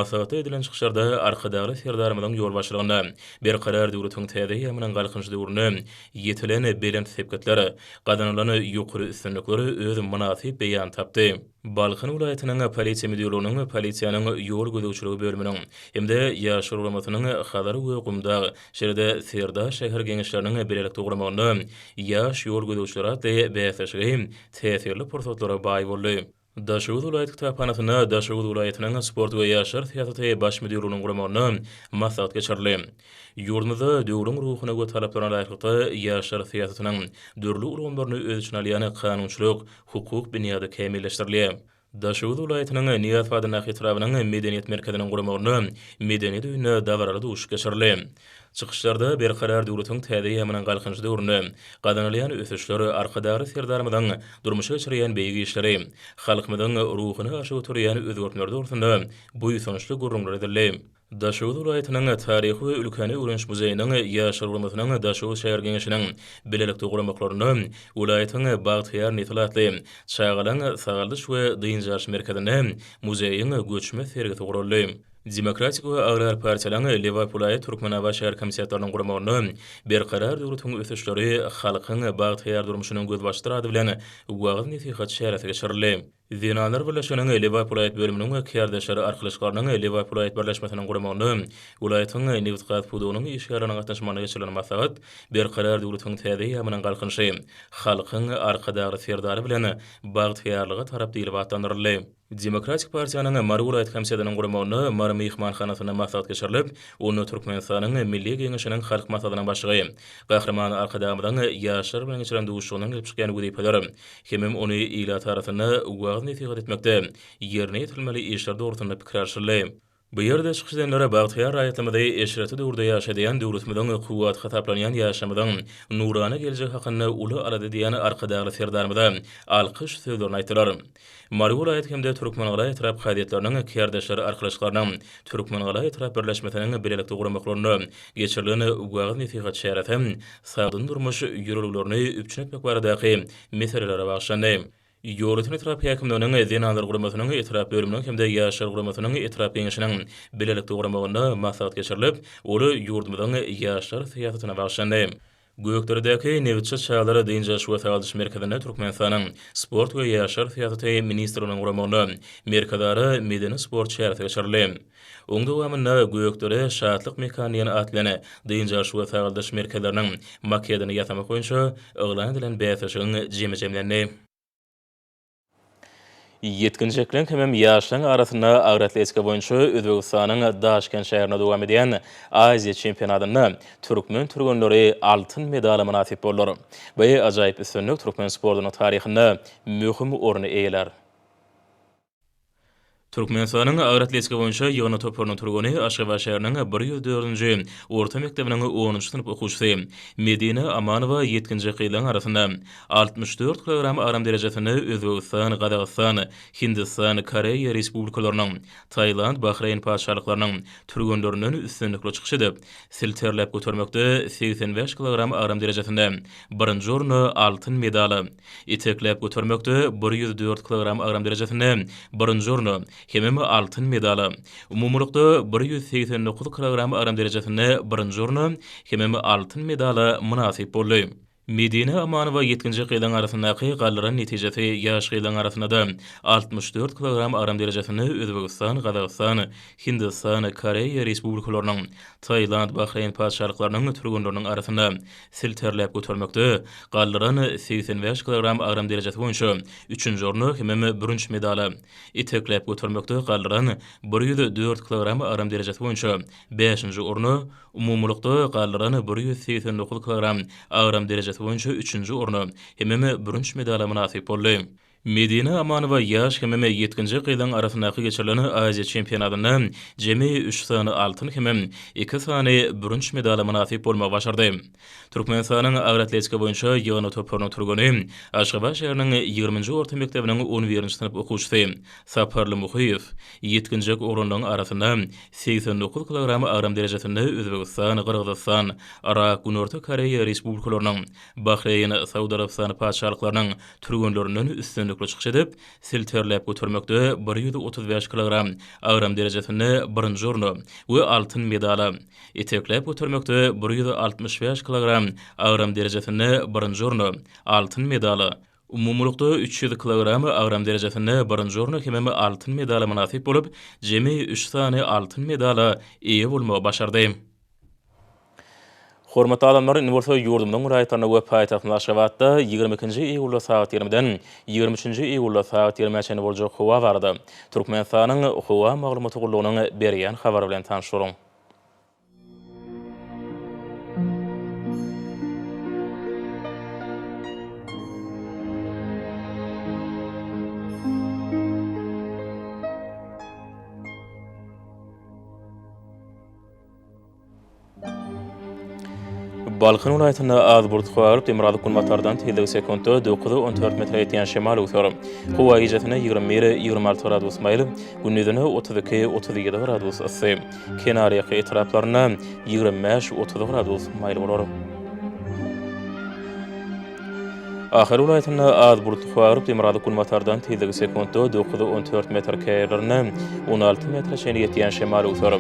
Maslahatda edilen çykyşlarda Arkadagly Serdarymyzyň ýolbaşçylygynda Berkarar döwletiň täze eýýamynyň Galkynyş döwründe ýetilen belent sepgitler, gazanylan ýokary üstünlikler öz mynasyp beýanyny tapdy. Balkan welaýatynyň Polisiýa müdirliginiň Polisiýanyň ýol gözegçiligi bölüminiň hem-de Ýaşlar guramasynyň Hazar we Gumdag, şeýle-de Serdar şäher Geňeşleriniň bilelikde guramagynda Ýaş ýol gözegçileri atly bäsleşigi täsirli pursatlara baý boldy. Daşoguz welaýat kitaphanasynda Daşoguz welaýatynyň Sport we ýaşlar syýasaty baş müdirliginiň guramagynda maslahat geçirildi. Ýurdumyzda döwrüň ruhuna we talaplaryna laýyklykda ýaşlar syýasatynyň dürli ulgamlaryny öz içine alýan kanunçylyk, hukuk binýady kämilleşdirilýär. Daşoguz welaýatynyň Nyýazow adyndaky etrabynyň Medeniýet merkeziniň guramagynda Medeniýet öýünde dabaraly duşuşyk geçirildi. Çykyşlarda Berkarar döwletiň täze eýýamynyň Galkynyşy döwründe gazanylýan ösüşler, Arkadagly Serdarymyzyň durmuşa geçirýän beýik işleri, halkymyzyň ruhuny arşa göterýän özgertmeler dogrusynda buýsançly gürrüňler edildi. Daşoguz welaýatynyň Taryhy we ülkäni öwreniş muzeýiniň Ýaşlar guramasynyň Daşoguz şäher Geňeşiniň bilelikde guramaklarynda welaýatyň Bagtyýar nesil atly çagalaň sagaldyş we dynç alyş merkezinde muzeýiň göçme sergisi guraldy. Demokratik we Agrar partiýalaryň Lebap welaýat Türkmenabat şäher komitetleriniň guramagynda Berkarar döwletiň ösüşleri halkyň bagtyýar durmuşynyň gözbaşydyr ady bilen wagyz-nesihat çäresi geçirildi. Zenanlar birleşiginiň Lebap welaýat bölüminiň we Kärdeşler arkalaşyklarynyň Lebap welaýat birleşmesiniň guramagynda welaýatyň nebitgaz pudagynyň işgärleriniň gatnaşmagynda geçirilen maslahat Berkarar döwletiň täze eýýamynyň Galkynyşy, Halkyň Arkadagly Serdary bilen bagtyýarlyga tarap diýlip atlandyryldy. Demokratik partiýanyň Mary welaýat komitetiniň guramagynda Mary myhmanhanasynda maslahat geçirilip, onda Türkmenistanyň Milli Geňeşiniň Halk Maslahatynyň Başlygy Gahryman Arkadagymyzyň ýaşlar bilen geçiren duşuşygyndan gelip çykýan wezipeler hemem ony ilat arasynda wagyz-nesihat etmekde ýerine ýetirilmeli işler dogrusynda pikir alşyldy. Bu ýerde çykyş edenler bagtyýar raýatlarymyzy eşretli döwürde ýaşadýan döwletimiziň kuwwaty hasaplanýan ýaşlarymyzyň nurana geljegi hakynda uly alada edýän Arkadagly Serdarymyza alkyş sözlerini aýtdylar. Mary welaýat hem-de Türkmengala etrap kazyýetleriniň Kärdeşler arkalaşyklarynyň Türkmengala etrap birleşmesiniň bilelikde guramaklarynda geçirilen wagyz-nesihat çäresi sagdyn durmuş ýörelgelerini üpjün etmek baradaky meselelere bagyşlandy. Ýolöten etrap häkimliginiň Zenanlar guramasynyň etrap bölüminiň hem-de Ýaşlar guramasynyň etrap Geňeşiniň bilelikde guramagynda maslahat geçirilip, ol ýurdumyzyň ýaşlar syýasatyna bagyşlandy. Gökderedäki Nebitçi çagalar dynç alyş we sagaldyş merkezinde Türkmenistanyň Sport we ýaşlar syýasaty ministrliginiň guramagynda merkezara medeni-sport çäresi geçirildi. Oň dowamynda Gökdere şatlyk mekany diýen at bilen dynç alyş we sagaldyş merkezleriniň makedini ýasamak boýunça yglan edilen bäsleşigiň jemi jemlendi. Ýetginjekleň hemem ýaşlaryň arasynda agyr atletika boýunça Özbegistanyň Daşkent şäherinde dowam edýän Aziýa çempionatynda türkmen türgenleri altyn medala mynasyp boldular. Bu ajaýyp üstünlik türkmen sportunyň taryhynda möhüm orny eýelär. Türkmenistanyň agyr atletika boýunça ýygyndy toparynyň türgeni, Aşgabat şäheriniň 104-nji orta mekdebiniň onunjy synp okuwçysy Medine Amanowa ýetginjek gyzlaryň arasynda 64 kilogram agram derejesinde Özbegistan, Gazagystan, Hindistan, Koreýa Respublikalarynyň, Tailand, Bahreýn Patyşalyklarynyň türgenlerinden üstünlikli çykyş edip, silterläp götermekde 85 kilogram agram derejesinde birinji orna altyn medala Itekläp götermekde 104 kilogram agram derejesinde birinji orna hemem altyn medala, umumylykda 189 kilogram agram derejesinde birinji orna hemem altyn medala mynasyp boldy. Medine Amanowa ýetginjek gyzlaryň arasyndaky galdyran netijesi ýaş gyzlaryň arasynda-da 64 kilogram agram derejesinde Özbegistan, Gazagystan, Hindistan, Koreýa Respublikalarynyň, Tailand, Bahreýn Patyşalyklarynyň türgenleriniň arasynda silterläp götermekde galdyran 85 kilogram agram derejesi boýunça üçünji orna hemem bürünç medala, itekläp götermekde galdyran 104 kilogram agram derejesi boýunça bäşinji orna, umumylykda galdyran 189 kilogram agram derejesi boýunça üçünji orna hemem bürünç medala mynasyp boldy. Medine Amanowa ýaş hemem ýetginjek gyzlaryň arasyndaky geçirilen Aziýa çempionatynda jemi üç sany altyn hemem iki sany bürünç medala mynasyp bolmagy başardy. Türkmenistanyň agyr atletika boýunça ýygyndy toparynyň türgeni, Aşgabat şäheriniň ýigriminji orta mekdebiniň on birinji synp okuwçysy Saparly Muhyýew ýetginjek oglanlaryň arasynda 89 kilogram agram derejesinde Özbegistan, Gyrgyzystan, Yrak, Günorta Koreýa Respublikalarynyň, Bahreýn, Saud Arabystany Patyşalyklarynyň türgenlerinden üstünlik. üstünlikli çykyş edip, silterläp götermekde 135 kilogram agram derejesinde birinji orna we altyn medala, itekläp götermekde 165 kilogram agram derejesinde birinji orna, altyn medala, umumylykda 300 kilogram agram derejesinde birinji orna hemem altyn medala mynasyp bolup, jemi üç sany altyn medala eýe bolmagy başardy. Hormatly adamlar, indi bolsa ýurdumyzyň welaýatlarynda we paýtagtymyz Aşgabatda 22-nji iýulda sagat ýigrimiden ýigrimi üçünji iýulda sagat ýigrimä çenli boljak howa barada Türkmenistanyň Howa maglumaty gullugynyň berýän habary bilen tanyş boluň. Balkan welaýatynda az bulut howa bolup, demirgazyk-günbatardan tizligi sekuntda 9-14 metre ýetýän şemal öwser. Howa gijesine 21, 26 gradus maýyl, gündizine 32, 37 gradus yssy. Kenarýaka etraplarynda 25, 30 gradus maýyl bolar. Ahal welaýatynda az bulutly howa bolup, demirgazyk-günbatardan tizligi sekuntda 9-14 metr, käýerlerinde 16 metre çenli ýetýän şemal öwser.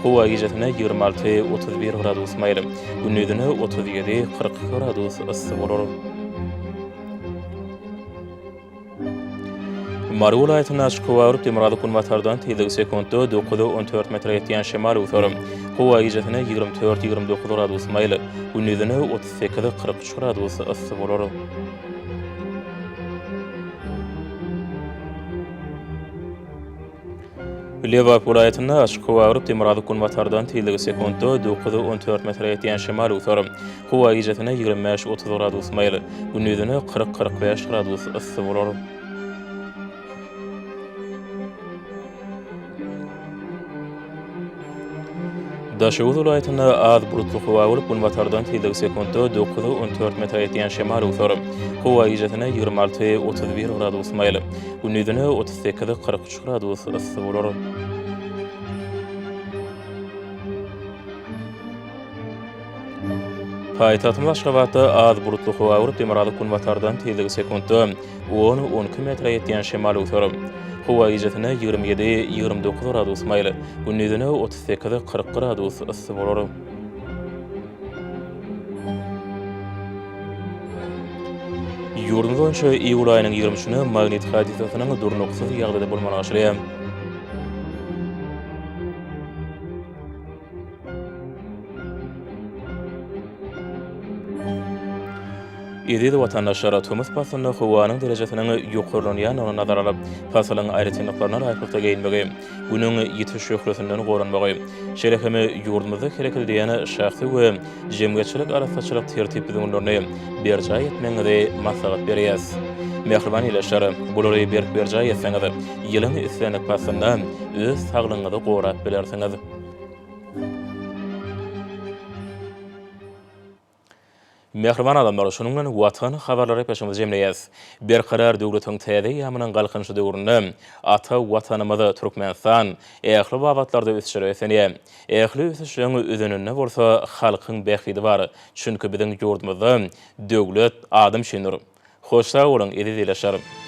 Howa gijesine 26, 31 gradus maýyl, gündizine 37, 42 gradus yssy bolar. Mary welaýatynda açyk howa bolup, demirgazyk-günbatardan tizligi sekuntda 9-14 metre ýetýän şemal öwser. Howa gijesine 24, 29 gradus maýyl, gündizine 38, 43 gradus yssy bolar. Lebap welaýatynda açyk howa bolup, demirgazyk-günbatardan tizligi sekuntda 9-14 metre ýetýän şemal öwser. Howa gijesine 25-30 gradus maýyl, gündizine 40-45 gradus yssy bolar. Daşoguz welaýatynda az bulutly howa bolup, günbatardan tizligi sekuntda 9-14 metre ýetýän şemal öwser. Howa gijesine 26-31 gradus maýyl, gündizine 38-43 gradus yssy bolar. Paýtagtymyz Aşgabatda az bulutly howa bolup, demirgazyk-günbatardan tizligi sekuntda on, on iki metre ýetýän şemal öwser. Howa gijesine 27, 29 gradus maýyl, gündizine 38, 40 gradus yssy bolar. Ýurdumyz boýunça iýul aýynyň 23-ne magnit hadysasynyň durnuksyz ýagdaýda bolmagyna garaşylýar. Eziz watandaşlar, tomus paslynda howanyň derejesiniň ýokarlanýandygyny nazara alyp, pasylyň aýratynlyklaryna laýyklykda geýinmegi, Günüň ýiti şöhlesinden goranmagy, şeýle hem ýurdumyzda hereket edýän şahsy we jemgyýetçilik arassaçylyk tertip-düzgünlerini berjaý etmegiňizi maslahat berýäris. Mähriban ildeşler, bulary berk berjaý etseňiz, ýylyň islendik paslynda öz saglygyňyzy gorap bilersiňiz. Mähriban adamlar, şunuň bilen Watan habarlary gepleşigimizi jemleýäris. Berkarar döwletiň täze eýýamynyň Galkynyşy döwründe ata Watanymyz Türkmenistan ähli babatlarda ösüşlere beslenýär. Ähli ösüşleň özeninde bolsa halkyň bähbidi bar. Çünki biziň ýurdumyzda döwlet adam üçindir. Hoş sag boluň, eziz ildeşler!